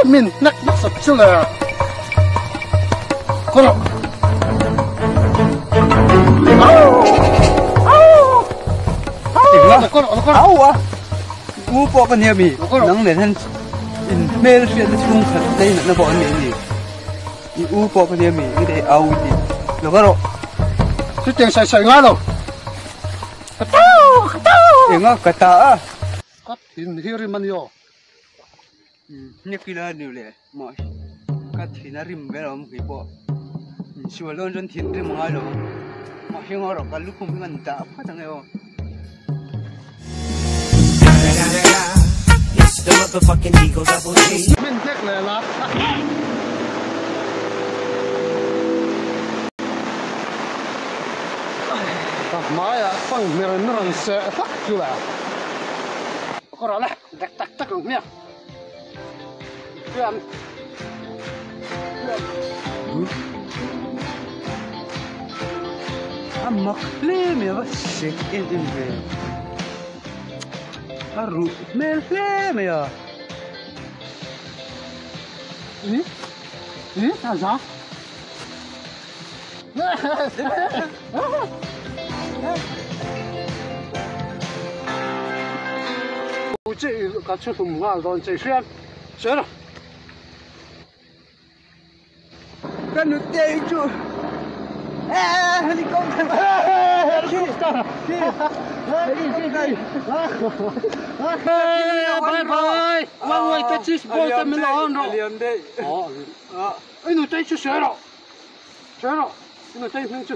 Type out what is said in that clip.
Min hnek nasat chu le. Kawr rawh. Au a. U pawh ka nia mi. Nang nen hian in hmel hriatna chhung khat lei natna pawh an nei a ni. I u pawh ka nia mi. I leh au i ti. Lo va rawh. Chutiang sawi sawi ngai lo. Ka tau! Ka tau! Enga ka ta a. Ka thin hi rim a ni aw. Hnek ila ni le mah ka thin a rim vel awm kei pawh insual dawn chuan thin rim a ngai lo ang mahse ngaw rawh ka lukhum hi an dah phawt ang e aw. Min hnek leh la. Ka hmaiah fanghmir in rawn seh hlak chu le. Ka rawh le. Dek tak tak ang hmiang. Hriam. Hriam. A mak hle mai a va sek em em ve. A ruh hmel hle mai a. Ih ih a za. Ka chhu hlum nghal dawn che hriat che rawh. Ka nute hi chu helicopter Bye bye. Wai wai te cheese ball te min lo on rawh. Ai nute chu hre rawh. Hre rawh. I nute hming chu.